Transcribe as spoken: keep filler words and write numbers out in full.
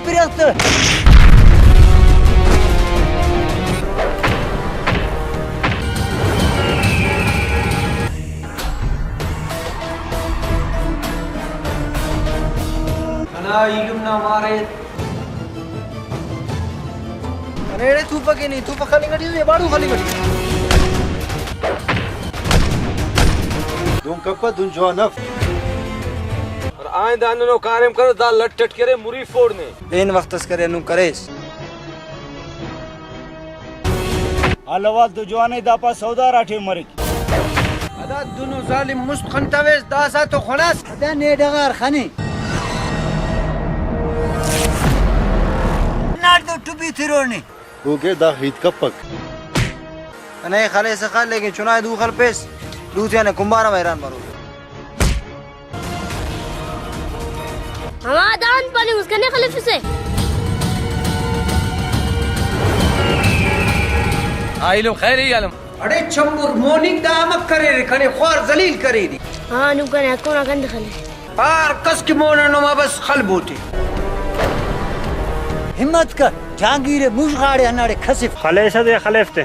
درخت۔ کنا ایلم نا مارے۔ کنے ایڑے توفک ءِ نی، توفک خلنگ ٹی یا باڑو خلنگ ٹی؟ دہن کپہ، دہن جوان اف۔ اور آئندہ ہندنو کاریم کرے، دا لٹ اٹ کرے، مری فوڑ نے۔ پین وخت اس کرے، ہندن کریس۔ حال احوال تو جوان ءِ، دا پا سودا ہرا ٹائم مریک۔ ادا دنو ظالم مست خنتویس، داسا تو خناس۔ ادا نے ڈغار خنے۔ ناٹ تو ٹبی تروڑ نے۔ گوگے دا ہیت کپک۔ کنے خلیسہ خل، لیکن چنائے دو خلپیس، دو تیانے کمبارہ حیران مرو۔ ہما دان پاننگ اس کنے خلفسہ۔ آ ایلم خیر ای عالم۔ اڑے چمبر مونک دا امک کریرے، کنے خوار ذلیل کریری۔ ہاں، نم کنے ہکونا گند خلے۔ ہر کس کہ مون نما بس خل بوتے۔ ہمت کر، جہانگیر مش غاڑے ہنداڑے کھسف۔ خلیسہ دے خلیفتے۔